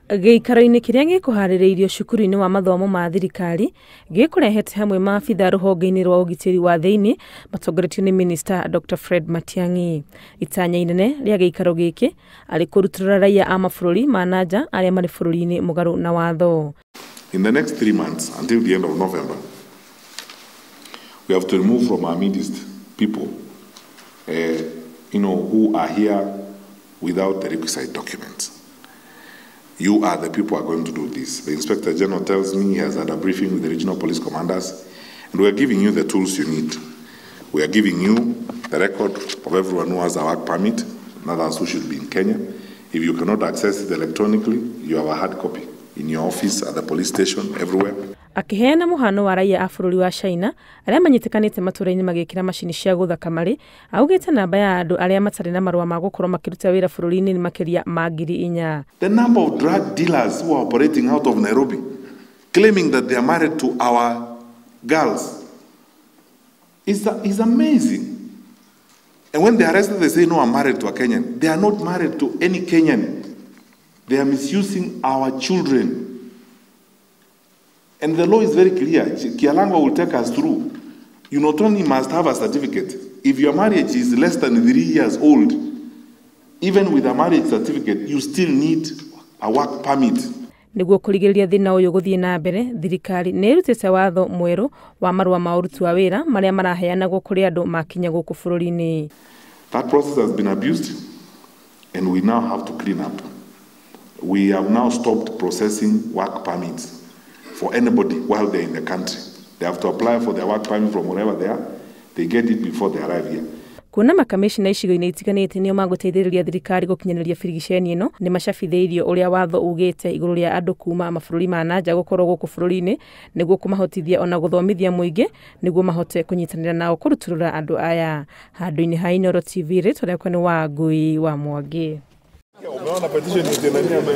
Gĩikaro-inĩ kĩrĩa gĩkũharĩrĩirio cukuru-inĩ wa mathomo ma thirikari gĩkũrehete hamwe maabitha rũhonge-inĩ rwa ũgitĩri wa thĩinĩ matongoretio nĩ Minister Dr. Fred Matiang'i. Itanya inene rĩa gĩikaro gĩkĩ arĩ kũrutũrũra raiya a mabũrũri ma na nja arĩa marĩ bũrũri-inĩ mũgarũ na watho. In the next 3 months, until the end of November, we have to remove from our midst people who are here without the requisite documents. You are the people who are going to do this. The Inspector General tells me he has had a briefing with the regional police commanders, and we are giving you the tools you need. We are giving you the record of everyone who has a work permit, and others who should be in Kenya. If you cannot access it electronically, you have a hard copy in your office, at the police station, everywhere. Akĩheana mũhano wa raiya a bũrũri wa China arĩa manyitĩkanĩte matũra-inĩ magĩkĩra macini cia gũtha kamarĩ, augĩte namba ya andũ arĩa matarĩ na marũa ma gũkorwo makĩruta wĩra bũrũri-inĩ nĩ makĩria ma 4,000. The number of drug dealers who are operating out of Nairobi, claiming that they are married to our girls, is amazing. And when they are arrested, they say, "No, I'm married to a Kenyan." They are not married to any Kenyan. They are misusing our children. And the law is very clear. Kialangwa will take us through. You not only must have a certificate, if your marriage is less than 3 years old, even with a marriage certificate, you still need a work permit. Nĩguo kũrigĩrĩria thĩna ũyũ gũthiĩ na mbere, thirikari nĩ ĩrutĩte watho mwerũ wa marũa ma ũruti wa wĩra marĩa maraheanagwo kũrĩ andũ makinya gũkũ bũrũri-inĩ. That process has been abused, and we now have to clean up. We have now stopped processing work permits for anybody while they're in the country. They have to apply for their work permit from wherever they are. They get it before they arrive here. Kuona makamĩcina icigo-inĩ itiganĩte nĩo magũteithĩrĩria thirikari gũkinyanĩria birigiceni ĩno, nĩ macabithĩirio ũrĩa watho ugĩte igũrũ rĩa andũ kuma mabũrũri ma na nja gũkorwo gũkũ bũrũri-inĩ, nĩguo kũmahotithia ona gũthomithia mũingĩ nĩguo mahote kũnyitanĩra nao kũrutũrũra andũ aya. Handũ-inĩ ha Inooro TV, rĩtwa rĩakwa nĩ Wangui wa Mwangi. Umeona petition nani ame